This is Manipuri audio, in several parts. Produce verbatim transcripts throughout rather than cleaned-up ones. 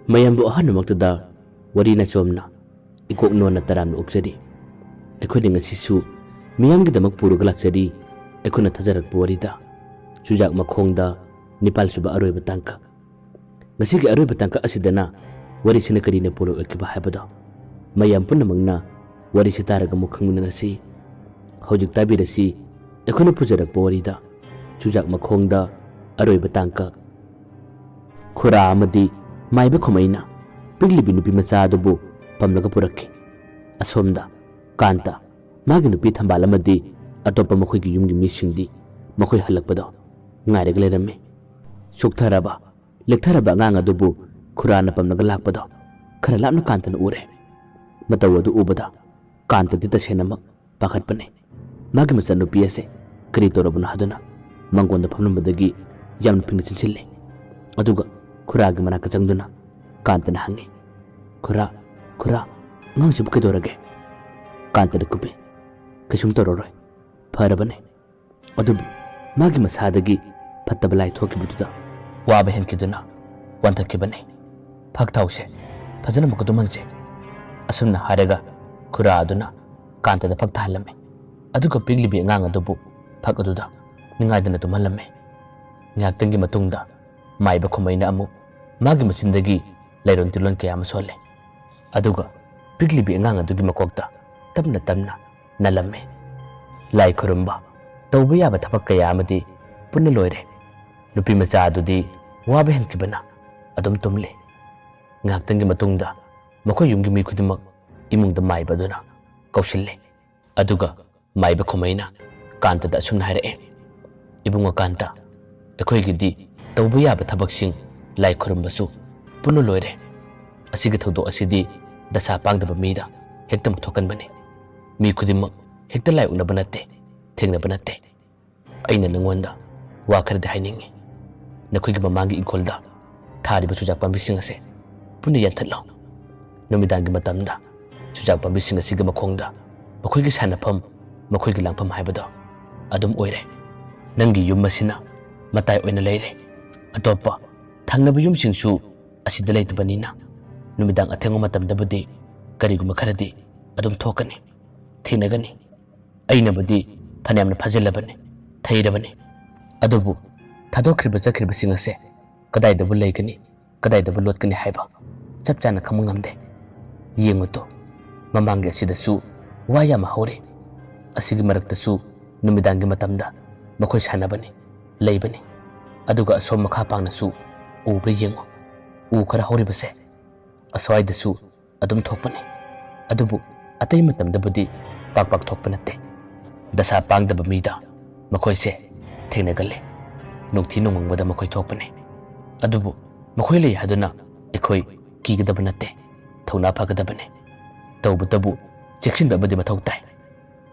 ꯃꯌꯥꯝꯕꯨ ꯑꯍꯥꯟꯕꯃꯛꯇꯗ ꯋꯥꯔꯤ ꯅꯆꯣꯝꯅ ꯏꯀꯣꯛ ꯅꯣꯟꯅ ꯇꯔꯥꯝꯅ ꯑꯣꯛꯆꯔꯤ꯫ ꯑꯩꯈꯣꯏꯅ ꯉꯁꯤꯁꯨ ꯃꯤꯌꯥꯝꯒꯤꯗꯃꯛ ꯄꯨꯔꯒ ꯂꯥꯛꯆꯔꯤ ꯑꯩꯈꯣꯏꯅ ꯊꯥꯖꯔꯛꯄ ꯋꯥꯔꯤꯗ ꯆꯨꯖꯥꯛ ꯃꯈꯣꯡꯗ ꯅꯤꯄꯥꯜ ꯁꯨꯕ ꯑꯔꯣꯏꯕ ꯇꯥꯡꯀꯛ꯫ ꯉꯁꯤꯒꯤ ꯑꯔꯣꯏꯕ ꯇꯥꯡꯀꯛ ꯑꯁꯤꯗꯅ ꯋꯥꯔꯤꯁꯤꯅ ꯀꯔꯤꯅ ꯄꯣꯠꯂꯣꯏ ꯑꯣꯏꯈꯤꯕ ꯍꯥꯏꯕꯗꯣ ꯃꯌꯥꯝ ꯄꯨꯝꯅꯃꯛꯅ ꯋꯥꯔꯤꯁꯤ ꯇꯥꯔꯒ ꯑꯃꯨꯛ ꯈꯪꯃꯤꯟꯅꯔꯁꯤ꯫ ꯍꯧꯖꯤꯛ ꯇꯥꯕꯤꯔꯁꯤ ꯑꯩꯈꯣꯏꯅ ꯄꯨꯖꯔꯛꯄ ꯋꯥꯔꯤꯗ ꯆꯨꯖꯥꯛ ꯃꯈꯣꯡꯗ ꯑꯔꯣꯏꯕ ꯇꯥꯡꯀꯛ꯫ ꯈꯨꯔꯥ ꯑꯃꯗꯤ ꯃꯥꯏꯕ ꯈꯣꯃꯩꯅ ꯄꯤꯛꯂꯤꯕꯤ ꯅꯨꯄꯤ ꯃꯆꯥ ꯑꯗꯨꯕꯨ ꯄꯝꯂꯒ ꯄꯨꯔꯛꯈꯤ꯫ ꯑꯁꯣꯝꯗ ꯀꯥꯟꯇ, ꯃꯥꯒꯤ ꯅꯨꯄꯤ ꯊꯝꯕꯥꯜ ꯑꯃꯗꯤ ꯑꯇꯣꯞꯄ ꯃꯈꯣꯏꯒꯤ ꯌꯨꯝꯒꯤ ꯃꯤꯁꯤꯡꯗꯤ ꯃꯈꯣꯏ ꯍꯜꯂꯛꯄꯗꯣ ꯉꯥꯏꯔꯒ ꯂꯩꯔꯝꯃꯤ꯫ ꯆꯣꯛꯊꯔꯕ, ꯂꯦꯛꯊꯔꯕ ꯑꯉꯥꯡ ꯑꯗꯨꯕꯨ ꯈꯨꯔꯥꯅ ꯄꯝꯂꯒ ꯂꯥꯛꯄꯗꯣ ꯈꯔ ꯂꯥꯞꯅ ꯀꯥꯟꯇꯅ ꯎꯔꯦ꯫ ꯃꯇꯧ ꯑꯗꯨ ꯎꯕꯗ ꯀꯥꯟꯇꯗꯤ ꯇꯁꯦꯡꯅꯃꯛ ꯄꯥꯈꯠꯄꯅꯤ꯫ ꯃꯥꯒꯤ ꯃꯆꯥꯅꯨꯄꯤ ꯑꯁꯦ ꯀꯔꯤ ꯇꯧꯔꯕꯅꯣ ꯍꯥꯏꯗꯨꯅ ꯃꯪꯒꯣꯟꯗ ꯐꯝꯂꯝꯕꯗꯒꯤ ꯌꯥꯝꯅ ꯐꯤꯡꯅ ꯆꯦꯟꯁꯤꯜꯂꯤ꯫ ꯑꯗꯨꯒ ꯈꯨꯔꯥꯒꯤ ꯃꯅꯥꯛꯇ ꯆꯪꯗꯨꯅ ꯀꯥꯟꯇꯅ ꯍꯪꯉꯤ, "ꯈꯨꯔꯥ, ꯈꯨꯔꯥ, ꯑꯉꯥꯡꯁꯤꯕꯨ ꯀꯩꯗꯧꯔꯒꯦ?" ꯀꯥꯟꯇꯅ ꯈꯨꯝꯃꯤ, "ꯀꯩꯁꯨꯝ ꯇꯧꯔꯔꯣꯏ, ꯐꯔꯕꯅꯦ꯫ ꯑꯗꯨꯕꯨ ꯃꯥꯒꯤ ꯃꯁꯥꯗꯒꯤ ꯐꯠꯇꯕ ꯂꯥꯏ ꯊꯣꯛꯈꯤꯕꯗꯨꯗ ꯋꯥꯕ ꯍꯦꯟꯈꯤꯗꯨꯅ ꯋꯥꯟꯊꯈꯤꯕꯅꯤ꯫ ꯐꯛ ꯊꯥꯎꯁꯦ, ꯐꯖꯅ ꯑꯃꯨꯛꯀ ꯇꯨꯝꯍꯟꯁꯦ꯫" ꯑꯁꯨꯝꯅ ꯍꯥꯏꯔꯒ ꯈꯨꯔꯥ ꯑꯗꯨꯅ ꯀꯥꯟꯇꯗ ꯐꯛ ꯊꯥꯍꯜꯂꯝꯃꯤ꯫ ꯑꯗꯨꯒ ꯄꯤꯛꯂꯤꯕꯤ ꯑꯉꯥꯡ ꯑꯗꯨꯕꯨ ꯐꯛ ꯑꯗꯨꯗ ꯅꯤꯡꯉꯥꯏꯗꯅ ꯇꯨꯝꯍꯜꯂꯝꯃꯤ꯫ ꯉꯥꯏꯍꯥꯛꯇꯪꯒꯤ ꯃꯇꯨꯡꯗ ꯃꯥꯏꯕ ꯈꯣꯃꯩꯅ ꯑꯃꯨꯛ ꯃꯥꯒꯤ ꯃꯆꯤꯟꯗꯒꯤ ꯂꯩꯔꯣꯟ ꯇꯤꯜꯂꯣꯟ ꯀꯌꯥ ꯑꯃ ꯁꯣꯜꯂꯦ꯫ ꯑꯗꯨꯒ ꯄꯤꯛꯂꯤꯕꯤ ꯑꯉꯥꯡ ꯑꯗꯨꯒꯤ ꯃꯀꯣꯛꯇ ꯇꯞꯅ ꯇꯞꯅ ꯅꯜꯂꯝꯃꯤ꯫ ꯂꯥꯏ ꯈꯨꯔꯨꯝꯕ, ꯇꯧꯕ ꯌꯥꯕ ꯊꯕꯛ ꯀꯌꯥ ꯑꯃꯗꯤ ꯄꯨꯟꯅ ꯂꯣꯏꯔꯦ꯫ ꯅꯨꯄꯤ ꯃꯆꯥ ꯑꯗꯨꯗꯤ ꯋꯥꯕ ꯍꯦꯟꯈꯤꯕꯅ ꯑꯗꯨꯝ ꯇꯨꯝꯂꯤ꯫ ꯉꯥꯏꯍꯥꯛꯇꯪꯒꯤ ꯃꯇꯨꯡꯗ ꯃꯈꯣꯏ ꯌꯨꯝꯒꯤ ꯃꯤ ꯈꯨꯗꯤꯡꯃꯛ ꯏꯃꯨꯡꯗ ꯃꯥꯏꯕ ꯑꯗꯨꯅ ꯀꯧꯁꯤꯜꯂꯤ꯫ ꯑꯗꯨꯒ ꯃꯥꯏꯕ ꯈꯣꯃꯩꯅ ꯀꯥꯟꯇꯗ ꯑꯁꯨꯝꯅ ꯍꯥꯏꯔꯛꯑꯦ, "ꯏꯕꯨꯡꯉꯣ ꯀꯥꯟꯇ, ꯑꯩꯈꯣꯏꯒꯤꯗꯤ ꯇꯧꯕ ꯌꯥꯕ ꯊꯕꯛꯁꯤꯡ, ꯂꯥꯏ ꯈꯨꯔꯨꯝꯕꯁꯨ ꯄꯨꯟꯅ ꯂꯣꯏꯔꯦ꯫ ꯑꯁꯤꯒꯤ ꯊꯧꯗꯣꯛ ꯑꯁꯤꯗꯤ ꯗꯁꯥ ꯄꯥꯡꯗꯕ ꯃꯤꯗ ꯍꯦꯛꯇꯃꯛ ꯊꯣꯛꯀꯟꯕꯅꯤ꯫ ꯃꯤ ꯈꯨꯗꯤꯡꯃꯛ ꯍꯦꯛꯇ ꯂꯥꯏ ꯎꯅꯕ ꯅꯠꯇꯦ, ꯊꯦꯡꯅꯕ ꯅꯠꯇꯦ꯫ ꯑꯩꯅ ꯅꯉꯣꯟꯗ ꯋꯥ ꯈꯔꯗꯤ ꯍꯥꯏꯅꯤꯡꯉꯤ꯫ ꯅꯈꯣꯏꯒꯤ ꯃꯃꯥꯡꯒꯤ ꯏꯪꯈꯣꯜꯗ ꯊꯥꯔꯤꯕ ꯆꯨꯖꯥꯛ ꯄꯥꯝꯕꯤꯁꯤꯡ ꯑꯁꯦ ꯄꯨꯟꯅ ꯌꯥꯟꯊꯠꯂꯣ꯫ ꯅꯨꯃꯤꯗꯥꯡꯒꯤ ꯃꯇꯝꯗ ꯆꯨꯖꯥꯛ ꯄꯥꯝꯕꯤꯁꯤꯡ ꯑꯁꯤꯒꯤ ꯃꯈꯣꯡꯗ ꯃꯈꯣꯏꯒꯤ ꯁꯥꯟꯅꯐꯝ, ꯃꯈꯣꯏꯒꯤ ꯂꯥꯡꯐꯝ ꯍꯥꯏꯕꯗꯣ ꯑꯗꯨꯝ ꯑꯣꯏꯔꯦ꯫ ꯅꯪꯒꯤ ꯌꯨꯝ ꯑꯁꯤꯅ ꯃꯇꯥꯏ ꯑꯣꯏꯅ ꯂꯩꯔꯦ꯫ ꯑꯇꯣꯞꯄ ꯊꯪꯅꯕ ꯌꯨꯝꯁꯤꯡꯁꯨ ꯑꯁꯤꯗ ꯂꯩꯇꯕꯅꯤꯅ ꯅꯨꯃꯤꯗꯥꯡ ꯑꯊꯦꯡꯕ ꯃꯇꯝꯗꯕꯨꯗꯤ ꯀꯔꯤꯒꯨꯝꯕ ꯈꯔꯗꯤ ꯑꯗꯨꯝ ꯊꯣꯛꯀꯅꯤ, ꯊꯦꯡꯅꯒꯅꯤ꯫ ꯑꯩꯅꯕꯨꯗꯤ ꯐꯅꯌꯥꯝꯅ ꯐꯥꯖꯤꯜꯂꯕꯅꯤ, ꯊꯩꯔꯕꯅꯤ꯫ ꯑꯗꯨꯕꯨ ꯊꯥꯗꯣꯛꯈ꯭ꯔꯤꯕ ꯆꯠꯈ꯭ꯔꯤꯕꯁꯤꯡ ꯑꯁꯦ ꯀꯗꯥꯏꯗꯕꯨ ꯂꯩꯒꯅꯤ, ꯀꯗꯥꯏꯗꯕꯨ ꯂꯣꯠꯀꯅꯤ ꯍꯥꯏꯕ ꯆꯞ ꯆꯥꯅ ꯈꯪꯕ ꯉꯝꯗꯦ꯫ ꯌꯦꯡꯉꯨ ꯇꯣ, ꯃꯃꯥꯡꯒꯤ ꯑꯁꯤꯗꯁꯨ ꯋꯥ ꯌꯥꯝ ꯍꯧꯔꯦ꯫ ꯑꯁꯤꯒꯤ ꯃꯔꯛꯇꯁꯨ ꯅꯨꯃꯤꯗꯥꯡꯒꯤ ꯃꯇꯝꯗ ꯃꯈꯣꯏ ꯁꯥꯟꯅꯕꯅꯤ, ꯂꯩꯕꯅꯤ꯫ ꯑꯗꯨꯒ ꯑꯁꯣꯝ ꯃꯈꯥ ꯄꯥꯡꯅꯁꯨ ꯎꯕ꯭ꯔꯥ ꯌꯦꯡꯉꯨ, ꯎ ꯈꯔ ꯍꯧꯔꯤꯕꯁꯦ꯫ ꯑꯁ꯭ꯋꯥꯏꯗꯁꯨ ꯑꯗꯨꯝ ꯊꯣꯛꯄꯅꯤ꯫ ꯑꯗꯨꯕꯨ ꯑꯇꯩ ꯃꯇꯝꯗꯕꯨꯗꯤ ꯄꯥꯛ ꯄꯥꯛ ꯊꯣꯛꯄ ꯅꯠꯇꯦ꯫ ꯗꯁꯥ ꯄꯥꯡꯗꯕ ꯃꯤꯗ ꯃꯈꯣꯏꯁꯦ ꯊꯦꯡꯅꯒꯜꯂꯤ꯫ ꯅꯨꯡꯊꯤ ꯅꯣꯡꯃꯪꯕꯗ ꯃꯈꯣꯏ ꯊꯣꯛꯄꯅꯤ꯫ ꯑꯗꯨꯕꯨ ꯃꯈꯣꯏ ꯂꯩ ꯍꯥꯏꯗꯨꯅ ꯑꯩꯈꯣꯏ ꯀꯤꯒꯗꯕ ꯅꯠꯇꯦ, ꯊꯧꯅꯥ ꯐꯒꯗꯕꯅꯤ꯫ ꯇꯧꯕꯇꯕꯨ ꯆꯦꯛꯁꯤꯟꯕ ꯑꯃꯗꯤ ꯃꯊꯧ ꯇꯥꯏ꯫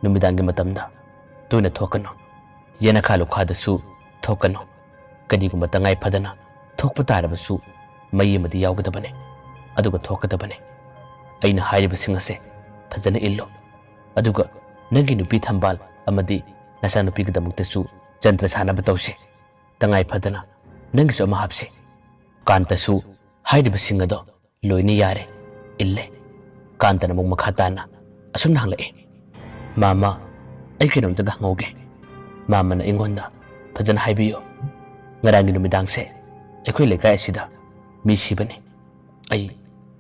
ꯅꯨꯃꯤꯗꯥꯡꯒꯤ ꯃꯇꯝꯗ ꯇꯣꯏꯅ ꯊꯣꯛꯀꯅꯨ꯫ ꯌꯦꯅꯈꯥ ꯂꯨꯈꯥꯗꯁꯨ ꯊꯣꯛꯀꯅꯨ꯫ ꯀꯔꯤꯒꯨꯝꯕ ꯇꯉꯥꯏ ꯐꯗꯅ ꯊꯣꯛꯄ ꯇꯥꯔꯕꯁꯨ ꯃꯩ ꯑꯃꯗꯤ ꯌꯥꯎꯒꯗꯕꯅꯤ, ꯑꯗꯨꯒ ꯊꯣꯛꯀꯗꯕꯅꯤ꯫ ꯑꯩꯅ ꯍꯥꯏꯔꯤꯕꯁꯤꯡ ꯑꯁꯦ ꯐꯖꯅ ꯏꯜꯂꯨ꯫ ꯑꯗꯨꯒ ꯅꯪꯒꯤ ꯅꯨꯄꯤ ꯊꯝꯕꯥꯜ ꯑꯃꯗꯤ ꯅꯆꯥꯅꯨꯄꯤꯒꯤꯗꯃꯛꯇꯁꯨ ꯖꯟꯇ꯭ꯔ ꯁꯥꯅꯕ ꯇꯧꯁꯤ꯫ ꯇꯉꯥꯏ ꯐꯗꯅ ꯅꯪꯒꯤꯁꯨ ꯑꯃ ꯍꯥꯞꯁꯤ꯫ ꯀꯥꯟꯇꯁꯨ ꯍꯥꯏꯔꯤꯕꯁꯤꯡ ꯑꯗꯣ ꯂꯣꯏꯅ ꯌꯥꯔꯦ, ꯏꯜꯂꯦ꯫ ꯀꯥꯟꯇꯅ ꯑꯃꯨꯛ ꯃꯈꯥ ꯇꯥꯅ ꯑꯁꯨꯝꯅ ꯍꯪꯂꯛꯏ, "ꯃꯥꯃ, ꯑꯩ ꯀꯩꯅꯣꯝꯇꯒ ꯍꯪꯍꯧꯒꯦ꯫ ꯃꯥꯃꯅ ꯑꯩꯉꯣꯟꯗ ꯐꯖꯅ ꯍꯥꯏꯕꯤꯌꯨ꯫ ꯉꯔꯥꯡꯒꯤ ꯅꯨꯃꯤꯗꯥꯡꯁꯦ ꯑꯩꯈꯣꯏ ꯂꯩꯀꯥꯏ ꯑꯁꯤꯗ ꯃꯤ ꯁꯤꯕꯅꯤ꯫ ꯑꯩ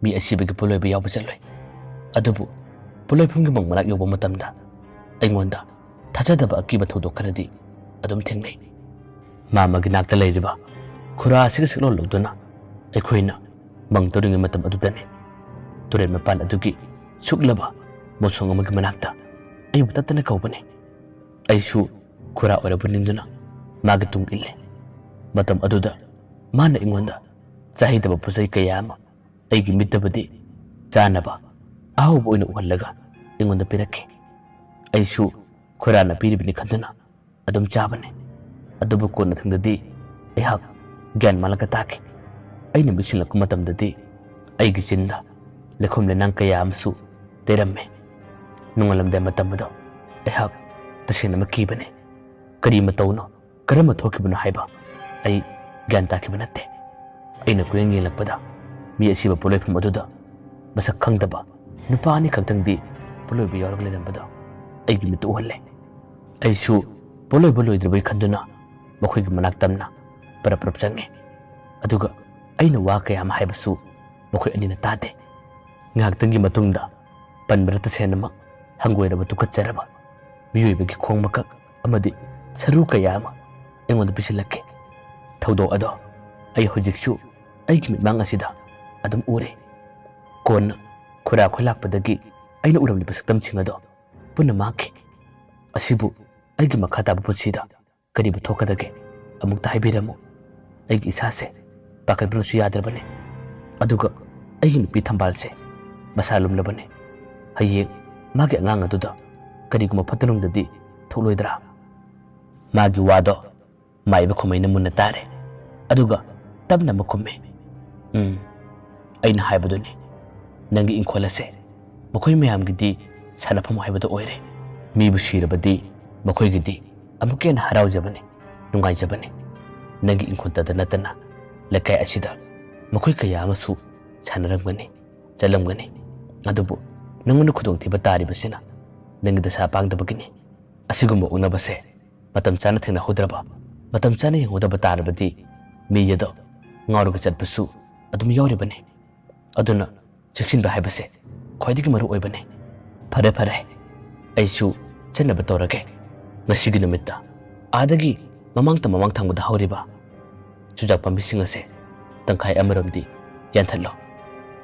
ꯃꯤ ꯑꯁꯤꯕꯒꯤ ꯄꯣꯠꯂꯣꯏꯕ ꯌꯥꯎꯕ ꯆꯠꯂꯨꯏ꯫ ꯑꯗꯨꯕꯨ ꯄꯣꯠꯂꯣꯏꯐꯝꯒꯤ ꯃꯪ ꯃꯅꯥꯛ ꯌꯧꯕ ꯃꯇꯝꯗ ꯑꯩꯉꯣꯟꯗ ꯊꯥꯖꯗꯕ ꯑꯀꯤꯕ ꯊꯧꯗꯣꯛ ꯈꯔꯗꯤ ꯑꯗꯨꯝ ꯊꯦꯡꯅꯩ꯫ ꯃꯥꯃꯒꯤ ꯅꯥꯛꯇ ꯂꯩꯔꯤꯕ ꯈꯨꯔꯥ ꯑꯁꯤꯒ ꯁꯛꯂꯣꯟ ꯂꯧꯗꯨꯅ ꯑꯩꯈꯣꯏꯅ ꯃꯪ ꯇꯧꯔꯤꯉꯩ ꯃꯇꯝ ꯑꯗꯨꯗꯅꯤ ꯇꯨꯔꯦꯜ ꯃꯄꯥꯟ ꯑꯗꯨꯒꯤ ꯁꯨꯛꯂꯕ ꯃꯣꯠꯁꯣꯡ ꯑꯃꯒꯤ ꯃꯅꯥꯛꯇ ꯑꯩꯕꯨ ꯇꯠꯇꯅ ꯀꯧꯕꯅꯤ꯫ ꯑꯩꯁꯨ ꯈꯨꯔꯥ ꯑꯣꯏꯔꯕ ꯅꯤꯡꯗꯨꯅ ꯃꯥꯒꯤ ꯇꯨꯡ ꯏꯜꯂꯦ꯫ ꯃꯇꯝ ꯑꯗꯨꯗ ꯃꯥꯅ ꯑꯩꯉꯣꯟꯗ ꯆꯥꯍꯩꯗꯕ ꯄꯣꯠꯆꯩ ꯀꯌꯥ ꯑꯃ ꯑꯩꯒꯤ ꯃꯤꯠꯇꯕꯨꯗꯤ ꯆꯥꯅꯕ ꯑꯍꯥꯎꯕ ꯑꯣꯏꯅ ꯎꯍꯜꯂꯒ ꯑꯩꯉꯣꯟꯗ ꯄꯤꯔꯛꯈꯤ꯫ ꯑꯩꯁꯨ ꯈꯨꯔꯥꯅ ꯄꯤꯔꯤꯕꯅꯤ ꯈꯟꯗꯨꯅ ꯑꯗꯨꯝ ꯆꯥꯕꯅꯤ꯫ ꯑꯗꯨꯕꯨ ꯀꯣꯟꯅꯊꯪꯗꯗꯤ ꯑꯩꯍꯥꯛ ꯒ꯭ꯌꯥꯟ ꯃꯥꯜꯂꯒ ꯇꯥꯈꯤ꯫ ꯑꯩꯅ ꯃꯤꯠꯁꯤꯡꯂꯛꯄ ꯃꯇꯝꯗꯗꯤ ꯑꯩꯒꯤ ꯆꯤꯟꯗ ꯂꯩꯈꯣꯝ ꯂꯩꯅꯥꯡ ꯀꯌꯥ ꯑꯃꯁꯨ ꯇꯩꯔꯝꯃꯤ꯫ ꯅꯣꯡꯉꯥꯜꯂꯝꯗꯥꯏ ꯃꯇꯝ ꯑꯗꯣ ꯑꯩꯍꯥꯛ ꯇꯁꯦꯡꯅꯃꯛ ꯀꯤꯕꯅꯤ꯫ ꯀꯔꯤ ꯃꯇꯧꯅꯣ, ꯀꯔꯝꯕ ꯊꯣꯛꯈꯤꯕꯅꯣ ꯍꯥꯏꯕ ꯑꯩ ꯒ꯭ꯌꯥꯟ ꯇꯥꯈꯤꯕ ꯅꯠꯇꯦ꯫ ꯑꯩꯅ ꯀꯣꯏꯌꯦꯡ ꯌꯦꯡꯂꯛꯄꯗ ꯃꯤ ꯑꯁꯤꯕ ꯄꯣꯠꯂꯣꯏꯐꯝ ꯑꯗꯨꯗ ꯃꯁꯛ ꯈꯪꯗꯕ ꯅꯨꯄꯥ ꯑꯅꯤ ꯈꯛꯇꯪꯗꯤ ꯄꯣꯠꯂꯣꯏꯕ ꯌꯥꯎꯔꯒ ꯂꯩꯔꯝꯕꯗꯣ ꯑꯩꯒꯤ ꯃꯤꯠꯇ ꯎꯍꯜꯂꯦ꯫ ꯑꯩꯁꯨ ꯄꯣꯠꯂꯣꯏꯕ ꯂꯣꯏꯗ꯭ꯔꯤꯕꯩ ꯈꯟꯗꯨꯅ ꯃꯈꯣꯏꯒꯤ ꯃꯅꯥꯛ ꯇꯝꯅ ꯄꯔꯞ ꯄꯔꯞ ꯆꯪꯉꯦ꯫ ꯑꯗꯨꯒ ꯑꯩꯅ ꯋꯥ ꯀꯌꯥ ꯑꯃ ꯍꯥꯏꯕꯁꯨ ꯃꯈꯣꯏ ꯑꯅꯤꯅ ꯇꯥꯗꯦ꯫ ꯉꯥꯏꯍꯥꯛꯇꯪꯒꯤ ꯃꯇꯨꯡꯗ ꯄꯟꯕꯗ ꯇꯁꯦꯡꯅꯃꯛ ꯍꯪꯒꯣꯏꯔꯕ ꯇꯨꯀꯠꯆꯔꯕ ꯃꯤꯑꯣꯏꯕꯒꯤ ꯈꯣꯡ ꯃꯀꯛ ꯑꯃꯗꯤ ꯁꯔꯨ ꯀꯌꯥ ꯑꯃ ꯑꯩꯉꯣꯟꯗ ꯄꯤꯁꯤꯜꯂꯛꯈꯤ꯫ ꯊꯧꯗꯣꯛ ꯑꯗꯣ ꯑꯩ ꯍꯧꯖꯤꯛꯁꯨ ꯑꯩꯒꯤ ꯃꯤꯠꯃꯥꯡ ꯑꯁꯤꯗ ꯑꯗꯨꯝ ꯎꯔꯦ꯫ ꯀꯣꯟꯅ ꯈꯨꯔꯥ ꯈꯨꯂꯥꯛꯄꯗꯒꯤ ꯑꯩꯅ ꯎꯔꯝꯂꯤꯕ ꯁꯛꯇꯝꯁꯤꯡ ꯑꯗꯣ ꯄꯨꯟꯅ ꯃꯥꯡꯈꯤ꯫ ꯑꯁꯤꯕꯨ ꯑꯩꯒꯤ ꯃꯈꯥ ꯇꯥꯕ ꯄꯨꯟꯁꯤꯗ ꯀꯔꯤꯕꯨ ꯊꯣꯛꯀꯗꯒꯦ? ꯑꯃꯨꯛꯇ ꯍꯥꯏꯕꯤꯔꯝꯃꯨ꯫ ꯑꯩꯒꯤ ꯏꯁꯥꯁꯦ ꯄꯥꯈꯠꯄꯅꯁꯨ ꯌꯥꯗ꯭ꯔꯕꯅꯤ꯫ ꯑꯗꯨꯒ ꯑꯩꯒꯤ ꯅꯨꯄꯤ ꯊꯝꯕꯥꯜꯁꯦ ꯃꯁꯥ ꯂꯨꯝꯂꯕꯅꯤ꯫ ꯍꯌꯦꯡ ꯃꯥꯒꯤ ꯑꯉꯥꯡ ꯑꯗꯨꯗ ꯀꯔꯤꯒꯨꯝꯕ ꯐꯠꯇ ꯅꯨꯡꯗꯗꯤ ꯊꯣꯛꯂꯣꯏꯗ꯭ꯔꯥ? ꯃꯥꯒꯤ ꯋꯥꯗꯣ ꯃꯥꯏꯕ ꯈꯨꯝꯃꯩꯅ ꯃꯨꯟꯅ ꯇꯥꯔꯦ꯫ ꯑꯗꯨꯒ ꯇꯞꯅ ꯑꯃ ꯈꯨꯝꯃꯤ꯫ "ꯎꯝ, ꯑꯩꯅ ꯍꯥꯏꯕꯗꯨꯅꯤ꯫ ꯅꯪꯒꯤ ꯏꯪꯈꯣꯜ ꯑꯁꯦ ꯃꯈꯣꯏ ꯃꯌꯥꯝꯒꯤꯗꯤ ꯁꯥꯟꯅꯐꯝ ꯍꯥꯏꯕꯗꯨ ꯑꯣꯏꯔꯦ꯫ ꯃꯤꯕꯨ ꯁꯤꯔꯕꯗꯤ ꯃꯈꯣꯏꯒꯤꯗꯤ ꯑꯃꯨꯛꯀ ꯍꯦꯟꯅ ꯍꯔꯥꯎꯖꯕꯅꯤ, ꯅꯨꯡꯉꯥꯏꯖꯕꯅꯤ꯫ ꯅꯪꯒꯤ ꯏꯪꯈꯣꯜꯇꯗ ꯅꯠꯇꯅ ꯂꯩꯀꯥꯏ ꯑꯁꯤꯗ ꯃꯈꯣꯏ ꯀꯌꯥ ꯑꯃꯁꯨ ꯁꯥꯟꯅꯔꯝꯒꯅꯤ, ꯆꯠꯂꯝꯒꯅꯤ꯫ ꯑꯗꯨꯕꯨ ꯅꯪꯉꯣꯟꯗ ꯈꯨꯗꯣꯡꯊꯤꯕ ꯇꯥꯔꯤꯕꯁꯤꯅ ꯅꯪꯒꯤ ꯗꯁꯥ ꯄꯥꯡꯗꯕꯒꯤꯅꯤ꯫ ꯑꯁꯤꯒꯨꯝꯕ ꯎꯅꯕꯁꯦ ꯃꯇꯝ ꯆꯥꯅ ꯊꯦꯡꯅꯍꯧꯗ꯭ꯔꯕ, ꯃꯇꯝ ꯆꯥꯅ ꯌꯦꯡꯍꯧꯗꯕ ꯇꯥꯔꯕꯗꯤ ꯃꯤ ꯑꯗꯣ ꯉꯥꯎꯔꯒ ꯆꯠꯄꯁꯨ ꯑꯗꯨꯝ ꯌꯥꯎꯔꯤꯕꯅꯤ꯫ ꯑꯗꯨꯅ ꯆꯦꯛꯁꯤꯟꯕ ꯍꯥꯏꯕꯁꯦ ꯈ꯭ꯋꯥꯏꯗꯒꯤ ꯃꯔꯨ ꯑꯣꯏꯕꯅꯤ꯫ ꯐꯔꯦ, ꯐꯔꯦ, ꯑꯩꯁꯨ ꯆꯠꯅꯕ ꯇꯧꯔꯒꯦ꯫ ꯉꯁꯤꯒꯤ ꯅꯨꯃꯤꯠꯇ ꯑꯥꯗꯒꯤ ꯃꯃꯥꯡ ꯇꯝ ꯃꯃꯥꯡ ꯊꯪꯕꯗ ꯍꯧꯔꯤꯕ ꯆꯨꯖꯥꯛ ꯄꯥꯝꯕꯤꯁꯤꯡ ꯑꯁꯦ ꯇꯪꯈꯥꯏ ꯑꯃꯔꯣꯝꯗꯤ ꯌꯥꯟꯊꯠꯂꯣ꯫"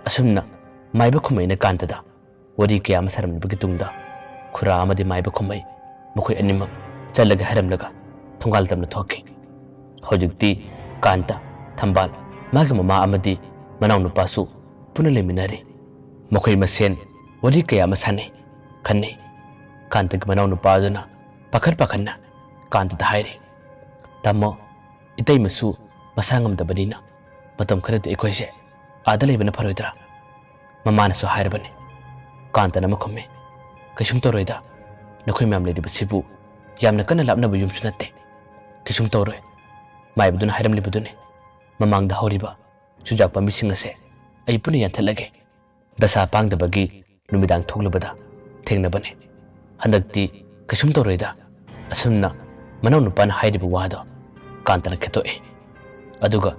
ꯑꯁꯨꯝꯅ ꯃꯥꯏꯕ ꯈꯨꯝꯃꯩꯅ ꯀꯥꯟꯇꯗ ꯋꯥꯔꯤ ꯀꯌꯥ ꯑꯃ ꯁꯥꯔꯝꯂꯕꯒꯤ ꯇꯨꯡꯗ ꯈꯨꯔꯥ ꯑꯃꯗꯤ ꯃꯥꯏꯕ ꯈꯨꯝꯃꯩ ꯃꯈꯣꯏ ꯑꯅꯤꯃꯛ ꯆꯠꯂꯒꯦ ꯍꯥꯏꯔꯝꯂꯒ ꯊꯣꯡꯒꯥꯜ ꯇꯝꯅ ꯊꯣꯛꯈꯤ꯫ ꯍꯧꯖꯤꯛꯇꯤ ꯀꯥꯟꯇ, ꯊꯝꯕꯥꯜ, ꯃꯥꯒꯤ ꯃꯃꯥ ꯑꯃꯗꯤ ꯃꯅꯥꯎꯅꯨꯄꯥꯁꯨ ꯄꯨꯟꯅ ꯂꯩꯃꯤꯟꯅꯔꯤ꯫ ꯃꯈꯣꯏ ꯃꯁꯦꯟ ꯋꯥꯔꯤ ꯀꯌꯥ ꯑꯃ ꯁꯥꯟꯅꯩ, ꯈꯟꯅꯩ꯫ ꯀꯥꯟꯇꯒꯤ ꯃꯅꯥꯎꯅꯨꯄꯥ ꯑꯗꯨꯅ ꯄꯥꯈꯠ ꯄꯥꯈꯠꯅ ꯀꯥꯟꯇꯗ ꯍꯥꯏꯔꯤ, "ꯇꯥꯃꯣ, ꯏꯇꯩꯃꯁꯨ ꯃꯁꯥ ꯉꯝꯗꯕꯅꯤꯅ ꯃꯇꯝ ꯈꯔꯗꯤ ꯑꯩꯈꯣꯏꯁꯦ ꯑꯥꯗ ꯂꯩꯕꯅ ꯐꯔꯣꯏꯗ꯭ꯔꯥ?" ꯃꯃꯥꯅꯁꯨ ꯍꯥꯏꯔꯕꯅꯤ, ꯀꯥꯟꯇꯅ ꯑꯃ ꯈꯨꯝꯃꯤ, "ꯀꯩꯁꯨꯝ ꯇꯧꯔꯣꯏꯗ, ꯅꯈꯣꯏ ꯃꯌꯥꯝ ꯂꯩꯔꯤꯕꯁꯤꯕꯨ ꯌꯥꯝꯅ ꯀꯟꯅ ꯂꯥꯞꯅꯕ ꯌꯨꯝꯁꯨ ꯅꯠꯇꯦ꯫ ꯀꯩꯁꯨꯝ ꯇꯧꯔꯣꯏ꯫ ꯃꯥꯏꯕꯗꯨꯅ ꯍꯥꯏꯔꯝꯂꯤꯕꯗꯨꯅꯤ, ꯃꯃꯥꯡꯗ ꯍꯧꯔꯤꯕ ꯆꯨꯖꯥꯛ ꯄꯥꯝꯕꯤꯁꯤꯡ ꯑꯁꯦ ꯑꯩ ꯄꯨꯟꯅ ꯌꯥꯟꯊꯠꯂꯒꯦ꯫ ꯗꯁꯥ ꯄꯥꯡꯗꯕꯒꯤ ꯅꯨꯃꯤꯗꯥꯡ ꯊꯣꯛꯂꯨꯕꯗ ꯊꯦꯡꯅꯕꯅꯤ꯫ ꯍꯟꯗꯛꯇꯤ ꯀꯩꯁꯨꯝ ꯇꯧꯔꯣꯏꯗ꯫ ꯑꯁꯨꯝꯅ ꯃꯅꯥꯎꯅꯨꯄꯥꯅ ꯍꯥꯏꯔꯤꯕ ꯋꯥꯗꯣ ꯀꯥꯟꯇꯅ ꯈꯦꯠꯇꯣꯛꯏ꯫ ꯑꯗꯨꯒ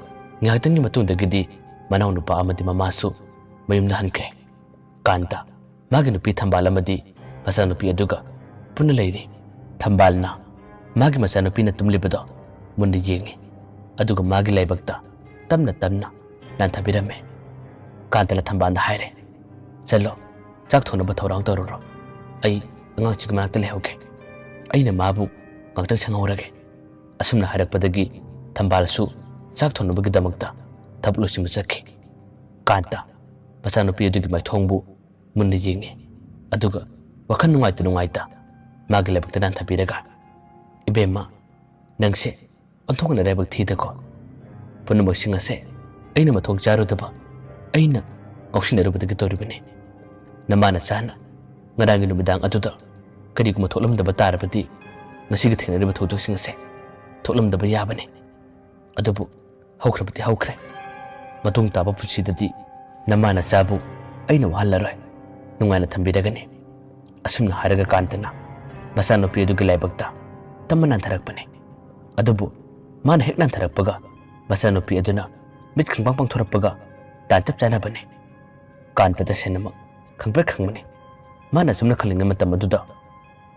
ꯉꯥꯏꯍꯥꯛꯇꯪꯒꯤ ꯃꯇꯨꯡꯗꯒꯤꯗꯤ ꯃꯅꯥꯎꯅꯨꯄꯥ ꯑꯃꯗꯤ ꯃꯃꯥꯁꯨ ꯃꯌꯨꯝꯗ ꯍꯟꯈ꯭ꯔꯦ꯫ ꯀꯥꯟꯇ ꯃꯥꯒꯤ ꯅꯨꯄꯤ ꯊꯝꯕꯥꯜ ꯑꯃꯗꯤ ꯃꯆꯥꯅꯨꯄꯤ ꯑꯗꯨꯒ ꯄꯨꯟꯅ ꯂꯩꯔꯤ꯫ ꯊꯝꯕꯥꯜꯅ ꯃꯥꯒꯤ ꯃꯆꯥꯅꯨꯄꯤꯅ ꯇꯨꯝꯂꯤꯕꯗꯣ ꯃꯨꯟꯅ ꯌꯦꯡꯉꯤ꯫ ꯑꯗꯨꯒ ꯃꯥꯒꯤ ꯂꯥꯏꯕꯛꯇ ꯇꯞꯅ ꯇꯞꯅ ꯂꯥꯟꯊꯕꯤꯔꯝꯃꯦ꯫ ꯀꯥꯟꯇꯅ ꯊꯝꯕꯥꯜꯗ ꯍꯥꯏꯔꯦ, "ꯆꯠꯂꯣ, ꯆꯥꯛ ꯊꯣꯡꯅꯕ ꯊꯧꯔꯥꯡ ꯇꯧꯔꯨꯔꯣ꯫ ꯑꯩ ꯑꯉꯥꯡꯁꯤꯒꯤ ꯃꯅꯥꯛꯇ ꯂꯩꯍꯧꯒꯦ꯫ ꯑꯩꯅ ꯃꯥꯕꯨ ꯉꯥꯛꯇꯪ ꯁꯪꯍꯧꯔꯒꯦ"꯫ ꯑꯁꯨꯝꯅ ꯍꯥꯏꯔꯛꯄꯗꯒꯤ ꯊꯝꯕꯥꯜꯁꯨ ꯆꯥꯛ ꯊꯣꯡꯅꯕꯒꯤꯗꯃꯛꯇ ꯊꯕꯛ ꯂꯣꯏꯁꯤꯟꯕ ꯆꯠꯈꯤ꯫ ꯀꯥꯟꯇ ꯃꯆꯥꯅꯨꯄꯤ ꯑꯗꯨꯒꯤ ꯃꯥꯏꯊꯣꯡꯕꯨ ꯃꯨꯟꯅ ꯌꯦꯡꯉꯤ꯫ ꯑꯗꯨꯒ ꯋꯥꯈꯜ ꯅꯨꯡꯉꯥꯏꯇ ꯅꯨꯡꯉꯥꯏꯇ ꯃꯥꯒꯤ ꯂꯥꯏꯕꯛꯇ ꯅꯥꯟꯊꯕꯤꯔꯒ, "ꯏꯕꯦꯝꯃ, ꯅꯪꯁꯦ ꯑꯣꯟꯊꯣꯛꯅ ꯂꯥꯏꯕꯛ ꯊꯤꯗꯀꯣ꯫ ꯄꯨꯝꯅꯃꯛꯁꯤꯡ ꯑꯁꯦ ꯑꯩꯅ ꯃꯊꯣꯡ ꯆꯥꯔꯨꯗꯕ, ꯑꯩꯅ ꯉꯥꯎꯁꯤꯟꯅꯔꯨꯕꯗꯒꯤ ꯇꯧꯔꯤꯕꯅꯤ꯫ ꯅꯃꯥ ꯅꯆꯥꯅ ꯉꯔꯥꯡꯒꯤ ꯅꯨꯃꯤꯗꯥꯡ ꯑꯗꯨꯗ ꯀꯔꯤꯒꯨꯝꯕ ꯊꯣꯛꯂꯝꯗꯕ ꯇꯥꯔꯕꯗꯤ ꯉꯁꯤꯒꯤ ꯊꯦꯡꯅꯔꯤꯕ ꯊꯧꯗꯣꯛꯁꯤꯡ ꯑꯁꯦ ꯊꯣꯛꯂꯝꯗꯕ ꯌꯥꯕꯅꯤ꯫ ꯑꯗꯨꯕꯨ ꯍꯧꯈ꯭ꯔꯕꯗꯤ ꯍꯧꯈ꯭ꯔꯦ꯫ ꯃꯇꯨꯡ ꯇꯥꯕ ꯄꯨꯟꯁꯤꯗꯗꯤ ꯅꯃꯥ ꯅꯆꯥꯕꯨ ꯑꯩꯅ ꯋꯥꯍꯜꯂꯔꯣꯏ꯫ ꯅꯨꯡꯉꯥꯏꯅ ꯊꯝꯕꯤꯔꯒꯅꯤ"꯫ ꯑꯁꯨꯝꯅ ꯍꯥꯏꯔꯒ ꯀꯥꯟꯇꯅ ꯃꯆꯥꯅꯨꯄꯤ ꯑꯗꯨꯒꯤ ꯂꯥꯏꯕꯛꯇ ꯇꯝꯃ ꯅꯥꯟꯊꯔꯛꯄꯅꯤ꯫ ꯑꯗꯨꯕꯨ ꯃꯥꯅ ꯍꯦꯛ ꯅꯥꯟꯊꯔꯛꯄꯒ ꯃꯆꯥꯅꯨꯄꯤ ꯑꯗꯨꯅ ꯃꯤꯠ ꯈꯪꯄꯥꯡ ꯄꯥꯡꯊꯣꯔꯛꯄꯒ ꯇꯥꯟ ꯆꯞ ꯆꯥꯅꯕꯅꯤ꯫ ꯀꯥꯟꯇ ꯇꯁꯦꯡꯅꯃꯛ ꯈꯪꯄ꯭ꯔꯦꯛ ꯈꯪꯕꯅꯤ꯫ ꯃꯥꯅ ꯑꯁꯨꯝꯅ ꯈꯜꯂꯤꯉꯩ ꯃꯇꯝ ꯑꯗꯨꯗ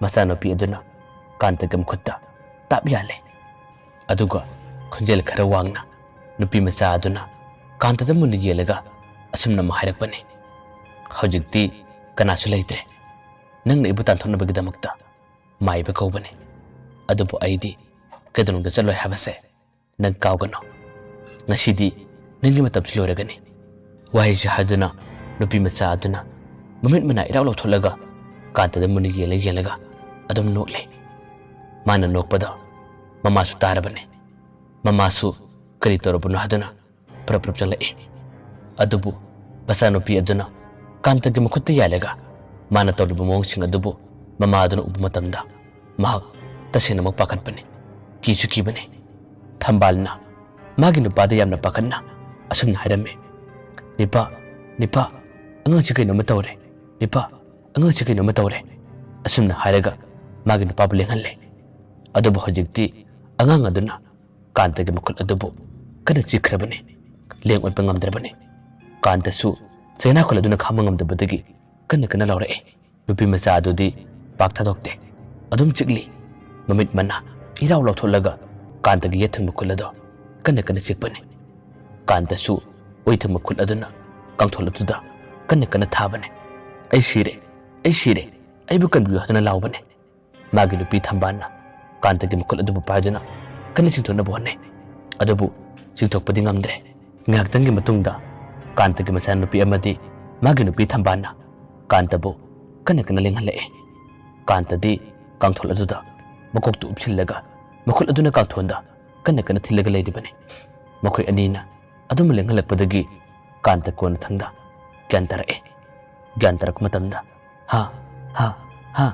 ꯃꯆꯥꯅꯨꯄꯤ ꯑꯗꯨꯅ ꯀꯥꯟꯇꯒꯤ ꯃꯈꯨꯠꯇ ꯇꯥꯞ ꯌꯥꯜꯂꯦ꯫ ꯑꯗꯨꯒ ꯈꯣꯟꯖꯦꯜ ꯈꯔ ꯋꯥꯡꯅ ꯅꯨꯄꯤ ꯃꯆꯥ ꯑꯗꯨꯅ ꯀꯥꯟꯇꯗ ꯃꯨꯟꯅ ꯌꯦꯡꯂꯒ ꯑꯁꯨꯝꯅ ꯑꯃ ꯍꯥꯏꯔꯛꯄꯅꯤ, "ꯍꯧꯖꯤꯛꯇꯤ ꯀꯅꯥꯁꯨ ꯂꯩꯇ꯭ꯔꯦ꯫ ꯅꯪꯅ ꯑꯩꯕꯨ ꯇꯥꯟꯊꯣꯛꯅꯕꯒꯤꯗꯃꯛꯇ ꯃꯥꯏꯕ ꯀꯧꯕꯅꯤ꯫ ꯑꯗꯨꯕꯨ ꯑꯩꯗꯤ ꯀꯩꯗꯧꯅꯨꯡꯗ ꯆꯠꯂꯣꯏ ꯍꯥꯏꯕꯁꯦ ꯅꯪ ꯀꯥꯎꯒꯅꯨ꯫ ꯉꯁꯤꯗꯤ ꯅꯪꯒꯤ ꯃꯇꯝꯁꯨ ꯂꯣꯏꯔꯒꯅꯤ"꯫ ꯋꯥꯍꯩꯁꯤ ꯍꯥꯏꯗꯨꯅ ꯅꯨꯄꯤ ꯃꯆꯥ ꯑꯗꯨꯅ ꯃꯃꯤꯠ ꯃꯅꯥ ꯏꯔꯥꯎ ꯂꯧꯊꯣꯛꯂꯒ ꯀꯥꯟꯇꯗ ꯃꯨꯟꯅ ꯌꯦꯡꯂ ꯌꯦꯡꯂꯒ ꯑꯗꯨꯝ ꯅꯣꯛꯂꯦ꯫ ꯃꯥꯅ ꯅꯣꯛꯄꯗꯣ ꯃꯃꯥꯁꯨ ꯇꯥꯔꯕꯅꯤ꯫ ꯃꯃꯥꯁꯨ ꯀꯔꯤ ꯇꯧꯔꯕꯅꯣ ꯍꯥꯏꯗꯨꯅ ꯄ꯭ꯔꯞ ꯄ꯭ꯔꯞ ꯆꯪꯂꯛꯏ꯫ ꯑꯗꯨꯕꯨ ꯃꯆꯥꯅꯨꯄꯤ ꯑꯗꯨꯅ ꯀꯥꯟꯇꯒꯤ ꯃꯈꯨꯠꯇ ꯌꯥꯜꯂꯒ ꯃꯥꯅ ꯇꯧꯔꯤꯕ ꯃꯑꯣꯡꯁꯤꯡ ꯑꯗꯨꯕꯨ ꯃꯃꯥ ꯑꯗꯨꯅ ꯎꯕ ꯃꯇꯝꯗ ꯃꯍꯥꯛ ꯇꯁꯦꯡꯅꯃꯛ ꯄꯥꯈꯠꯄꯅꯤ, ꯀꯤꯁꯨ ꯀꯤꯕꯅꯤ꯫ ꯊꯝꯕꯥꯜꯅ ꯃꯥꯒꯤ ꯅꯨꯄꯥꯗ ꯌꯥꯝꯅ ꯄꯥꯈꯠꯅ ꯑꯁꯨꯝꯅ ꯍꯥꯏꯔꯝꯃꯤ, "ꯅꯤꯄꯥ, ꯅꯤꯄꯥ, ꯑꯉꯥꯡꯁꯤ ꯀꯩꯅꯣꯝꯃ ꯇꯧꯔꯦ꯫ ꯅꯤꯄꯥ, ꯑꯉꯥꯡꯁꯤ ꯀꯩꯅꯣꯝꯃ ꯇꯧꯔꯦ"꯫ ꯑꯁꯨꯝꯅ ꯍꯥꯏꯔꯒ ꯃꯥꯒꯤ ꯅꯨꯄꯥꯕꯨ ꯂꯦꯡꯍꯜꯂꯦ꯫ ꯑꯗꯨꯕꯨ ꯍꯧꯖꯤꯛꯇꯤ ꯑꯉꯥꯡ ꯑꯗꯨꯅ ꯀꯥꯟꯇꯒꯤ ꯃꯈꯨꯠ ꯑꯗꯨꯕꯨ ꯀꯟꯅ ꯆꯤꯛꯈ꯭ꯔꯕꯅꯤ꯫ ꯂꯦꯡ ꯑꯣꯠꯄ ꯉꯝꯗ꯭ꯔꯕꯅꯤ꯫ ꯀꯥꯟꯇꯁꯨ ꯆꯩꯅꯥ ꯈꯨꯜ ꯑꯗꯨꯅ ꯈꯥꯡꯕ ꯉꯝꯗꯕꯗꯒꯤ ꯀꯟꯅ ꯀꯟꯅ ꯂꯥꯎꯔꯛꯏ꯫ ꯅꯨꯄꯤ ꯃꯆꯥ ꯑꯗꯨꯗꯤ ꯄꯥꯛ ꯊꯥꯗꯣꯛꯇꯦ꯫ ꯑꯗꯨꯝ ꯆꯤꯛꯂꯤ꯫ ꯃꯃꯤꯠ ꯃꯅꯥ ꯏꯔꯥꯎ ꯂꯥꯎꯊꯣꯛꯂꯒ ꯀꯥꯟꯇꯒꯤ ꯌꯦꯠ ꯊꯪꯕ ꯈꯨꯠ ꯑꯗꯣ ꯀꯟꯅ ꯀꯟꯅ ꯆꯤꯛꯄꯅꯤ꯫ ꯀꯥꯟꯇꯁꯨ ꯑꯣꯏ ꯊꯪꯕ ꯈꯨꯠ ꯑꯗꯨꯅ ꯀꯥꯡꯊꯣꯜ ꯑꯗꯨꯗ ꯀꯟꯅ ꯀꯟꯅ ꯊꯥꯕꯅꯤ꯫ "ꯑꯩ ꯁꯤꯔꯦ, ꯑꯩ ꯁꯤꯔꯦ, ꯑꯩꯕꯨ ꯀꯟꯕꯤꯌꯨ" ꯍꯥꯏꯗꯨꯅ ꯂꯥꯎꯕꯅꯤ꯫ ꯃꯥꯒꯤ ꯅꯨꯄꯤ ꯊꯝꯕꯥꯜꯅ ꯀꯥꯟꯇꯒꯤ ꯃꯈꯨꯠ ꯑꯗꯨꯕꯨ ꯄꯥꯏꯗꯨꯅ ꯀꯟꯅ ꯆꯤꯡꯊꯣꯛꯅꯕ ꯍꯣꯠꯅꯩ꯫ ꯑꯗꯨꯕꯨ ꯆꯤꯡꯊꯣꯛꯄꯗꯤ ꯉꯝꯗ꯭ꯔꯦ꯫ ꯉꯥꯏꯍꯥꯛꯇꯪꯒꯤ ꯃꯇꯨꯡꯗ ꯀꯥꯟꯇꯒꯤ ꯃꯆꯥꯅꯨꯄꯤ ꯑꯃꯗꯤ ꯃꯥꯒꯤ ꯅꯨꯄꯤ ꯊꯝꯕꯥꯜꯅ ꯀꯥꯟꯇꯕꯨ ꯀꯟꯅ ꯀꯟꯅ ꯂꯦꯡꯍꯜꯂꯛꯑꯦ꯫ ꯀꯥꯟꯇꯗꯤ ꯀꯥꯡꯊꯣꯜ ꯑꯗꯨꯗ ꯃꯀꯣꯛꯇꯨ ꯎꯞꯁꯤꯜꯂꯒ ꯃꯈꯨꯠ ꯑꯗꯨꯅ ꯀꯥꯡꯊꯣꯜꯗ ꯀꯟꯅ ꯀꯟꯅ ꯊꯤꯜꯂꯒ ꯂꯩꯔꯤꯕꯅꯤ꯫ ꯃꯈꯣꯏ ꯑꯅꯤꯅ ꯑꯗꯨꯝ ꯂꯦꯡꯍꯜꯂꯛꯄꯗꯒꯤ ꯀꯥꯟꯇ ꯀꯣꯟꯅꯊꯪꯗ ꯒ꯭ꯌꯥꯟ ꯇꯥꯔꯛꯑꯦ꯫ ꯒ꯭ꯌꯥꯟ ꯇꯥꯔꯛꯄ ꯃꯇꯝꯗ, "ꯍꯥ, ꯍꯥ, ꯍꯥ"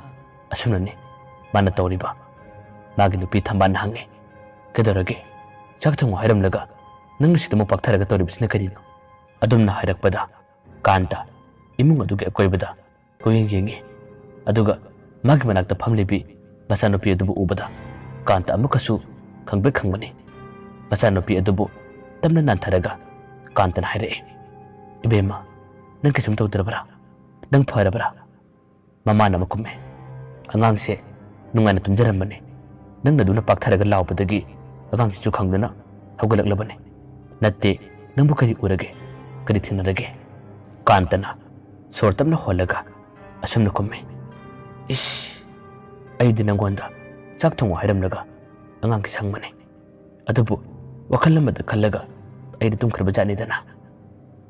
ꯑꯁꯨꯝꯅꯅꯤ ꯃꯥꯅ ꯇꯧꯔꯤꯕ꯫ ꯃꯥꯒꯤ ꯅꯨꯄꯤ ꯊꯝꯕꯥꯜꯅ ꯍꯪꯉꯦ, "ꯀꯩꯗꯧꯔꯒꯦ? ꯆꯥꯛ ꯊꯣꯡꯉꯨ ꯍꯥꯏꯔꯝꯂꯒ ꯅꯪꯅ ꯁꯤꯗ ꯑꯃꯨꯛ ꯄꯥꯛꯊꯔꯒ ꯇꯧꯔꯤꯕꯁꯤꯅ ꯀꯔꯤꯅꯣ?" ꯑꯗꯨꯝꯅ ꯍꯥꯏꯔꯛꯄꯗ ꯀꯥꯟꯇ ꯏꯃꯨꯡ ꯑꯗꯨꯒꯤ ꯑꯀꯣꯏꯕꯗ ꯀꯣꯏꯌꯦꯡ ꯌꯦꯡꯉꯤ꯫ ꯑꯗꯨꯒ ꯃꯥꯒꯤ ꯃꯅꯥꯛꯇ ꯐꯝꯂꯤꯕꯤ ꯃꯆꯥꯅꯨꯄꯤ ꯑꯗꯨꯕꯨ ꯎꯕꯗ ꯀꯥꯟꯇ ꯑꯃꯨꯛꯀꯁꯨ ꯈꯪꯄ꯭ꯔꯦꯛ ꯈꯪꯕꯅꯤ꯫ ꯃꯆꯥꯅꯨꯄꯤ ꯑꯗꯨꯕꯨ ꯇꯞꯅ ꯅꯥꯟꯊꯔꯒ ꯀꯥꯟꯇꯅ ꯍꯥꯏꯔꯛꯑꯦ, "ꯏꯕꯦꯝꯃ, ꯅꯪ ꯀꯩꯁꯨꯝ ꯇꯧꯗ꯭ꯔꯕ꯭ꯔꯥ? ꯅꯪ ꯐꯔꯕ꯭ꯔꯥ?" ꯃꯃꯥꯅ ꯑꯃꯨꯛ ꯈꯨꯝꯃꯦ, "ꯑꯉꯥꯡꯁꯦ ꯅꯨꯡꯉꯥꯏꯅ ꯇꯨꯝꯖꯔꯝꯕꯅꯤ꯫ ꯅꯪꯅ ꯑꯗꯨꯝꯅ ꯄꯥꯛꯊꯔꯒ ꯂꯥꯎꯕꯗꯒꯤ ꯑꯉꯥꯡꯁꯤꯁꯨ ꯈꯪꯗꯅ ꯍꯧꯒꯠꯂꯛꯂꯕꯅꯤ꯫ ꯅꯠꯇꯦ, ꯅꯪꯕꯨ ꯀꯔꯤ ꯎꯔꯒꯦ? ꯀꯔꯤ ꯊꯦꯡꯅꯔꯒꯦ?" ꯀꯥꯟꯇꯅ ꯁꯣꯔ ꯇꯞꯅ ꯍꯣꯜꯂꯒ ꯑꯁꯨꯝꯅ ꯈꯨꯝꯃꯤ, "ꯏꯁ, ꯑꯩꯗꯤ ꯅꯪꯉꯣꯟꯗ ꯆꯥꯛ ꯊꯣꯡꯉꯨ ꯍꯥꯏꯔꯝꯂꯒ ꯑꯉꯥꯡꯒꯤ ꯁꯪꯕꯅꯤ꯫ ꯑꯗꯨꯕꯨ ꯋꯥꯈꯜ ꯑꯃꯗ ꯈꯜꯂꯒ ꯑꯩꯗꯤ ꯇꯨꯝꯈ꯭ꯔꯕ ꯖꯥꯠꯅꯤꯗꯅ꯫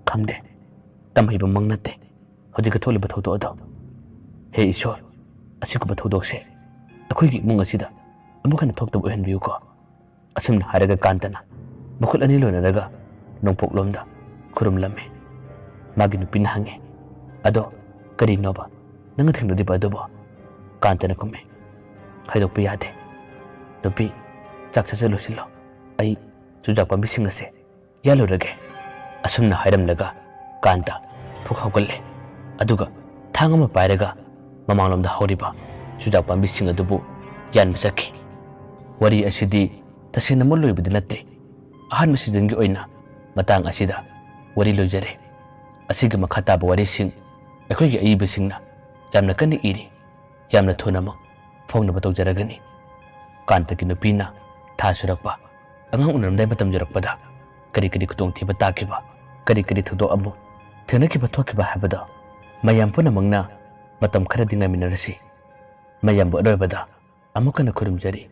ꯈꯪꯗꯦ, ꯇꯝꯍꯩꯕꯃꯛ ꯅꯠꯇꯦ ꯍꯧꯖꯤꯛꯀ ꯊꯣꯛꯂꯤꯕ ꯊꯧꯗꯣꯛ ꯑꯗꯣ꯫ ꯍꯦ ꯏꯁꯣꯔ, ꯑꯁꯤꯒꯨꯝꯕ ꯊꯧꯗꯣꯛꯁꯦ ꯑꯩꯈꯣꯏꯒꯤ ꯏꯃꯨꯡ ꯑꯁꯤꯗ ꯑꯃꯨꯛ ꯍꯟꯅ ꯊꯣꯛꯇꯕ ꯑꯣꯏꯍꯟꯕꯤꯌꯨꯀꯣ"꯫ ꯑꯁꯨꯝꯅ ꯍꯥꯏꯔꯒ ꯀꯥꯟꯇꯅ ꯃꯈꯨꯠ ꯑꯅꯤ ꯂꯣꯏꯅꯔꯒ ꯅꯣꯡꯄꯣꯛꯂꯣꯝꯗ ꯈꯨꯔꯨꯝꯂꯝꯃꯤ꯫ ꯃꯥꯒꯤ ꯅꯨꯄꯤꯅ ꯍꯪꯉꯤ, "ꯑꯗꯣ ꯀꯔꯤꯅꯣꯕ ꯅꯪꯅ ꯊꯦꯡꯅꯔꯤꯕ ꯑꯗꯨꯕꯣ?" ꯀꯥꯟꯇꯅ ꯈꯨꯝꯃꯤ, "ꯍꯥꯏꯗꯣꯛꯄ ꯌꯥꯗꯦ꯫ ꯅꯨꯄꯤ, ꯆꯥꯛ ꯆꯥꯁꯤꯜꯂꯨꯁꯤꯜꯂꯣ, ꯑꯩ ꯆꯨꯖꯥꯛ ꯄꯥꯝꯕꯤꯁꯤꯡ ꯑꯁꯦ ꯌꯥꯜꯂꯨꯔꯒꯦ"꯫ ꯑꯁꯨꯝꯅ ꯍꯥꯏꯔꯝꯂꯒ ꯀꯥꯟꯇ ꯐꯨꯛ ꯍꯧꯒꯠꯂꯦ꯫ ꯑꯗꯨꯒ ꯊꯥꯡ ꯑꯃ ꯄꯥꯏꯔꯒ ꯃꯃꯥꯡꯂꯣꯝꯗ ꯍꯧꯔꯤꯕ ꯆꯨꯖꯥꯛ ꯄꯥꯝꯕꯤꯁꯤꯡ ꯑꯗꯨꯕꯨ ꯌꯥꯟꯕ ꯆꯠꯈꯤ꯫ ꯋꯥꯔꯤ ꯑꯁꯤꯗꯤ ꯇꯁꯦꯡꯅꯃꯛ ꯂꯣꯏꯕꯗꯤ ꯅꯠꯇꯦ꯫ ꯑꯍꯥꯟꯕ ꯁꯤꯖꯟꯒꯤ ꯑꯣꯏꯅ ꯃꯇꯥꯡ ꯑꯁꯤꯗ ꯋꯥꯔꯤ ꯂꯣꯏꯖꯔꯦ꯫ ꯑꯁꯤꯒꯤ ꯃꯈꯥ ꯇꯥꯕ ꯋꯥꯔꯤꯁꯤꯡ ꯑꯩꯈꯣꯏꯒꯤ ꯑꯏꯕꯁꯤꯡꯅ ꯌꯥꯝꯅ ꯀꯟꯅ ꯏꯔꯤ꯫ ꯌꯥꯝꯅ ꯊꯨꯅꯃꯛ ꯐꯣꯡꯅꯕ ꯇꯧꯖꯔꯒꯅꯤ꯫ ꯀꯥꯟꯇꯒꯤ ꯅꯨꯄꯤꯅ ꯊꯥ ꯁꯨꯔꯛꯄ, ꯑꯉꯥꯡ ꯎꯅꯔꯝꯗꯥꯏ ꯃꯇꯝ ꯌꯧꯔꯛꯄꯗ ꯀꯔꯤ ꯀꯔꯤ ꯈꯨꯗꯣꯡꯊꯤꯕ ꯇꯥꯈꯤꯕ, ꯀꯔꯤ ꯀꯔꯤ ꯊꯧꯗꯣꯛ ꯑꯃꯨꯛ ꯊꯦꯡꯅꯈꯤꯕ ꯊꯣꯛꯈꯤꯕ ꯍꯥꯏꯕꯗꯣ ꯃꯌꯥꯝ ꯄꯨꯝꯅꯃꯛꯅ ꯃꯇꯝ ꯈꯔꯗꯤ ꯉꯥꯏꯃꯤꯟꯅꯔꯁꯤ꯫ ꯃꯌꯥꯝꯕꯨ ꯑꯔꯣꯏꯕꯗ ꯑꯃꯨꯛ ꯍꯟꯅ ꯈꯨꯔꯨꯝꯖꯔꯤ꯫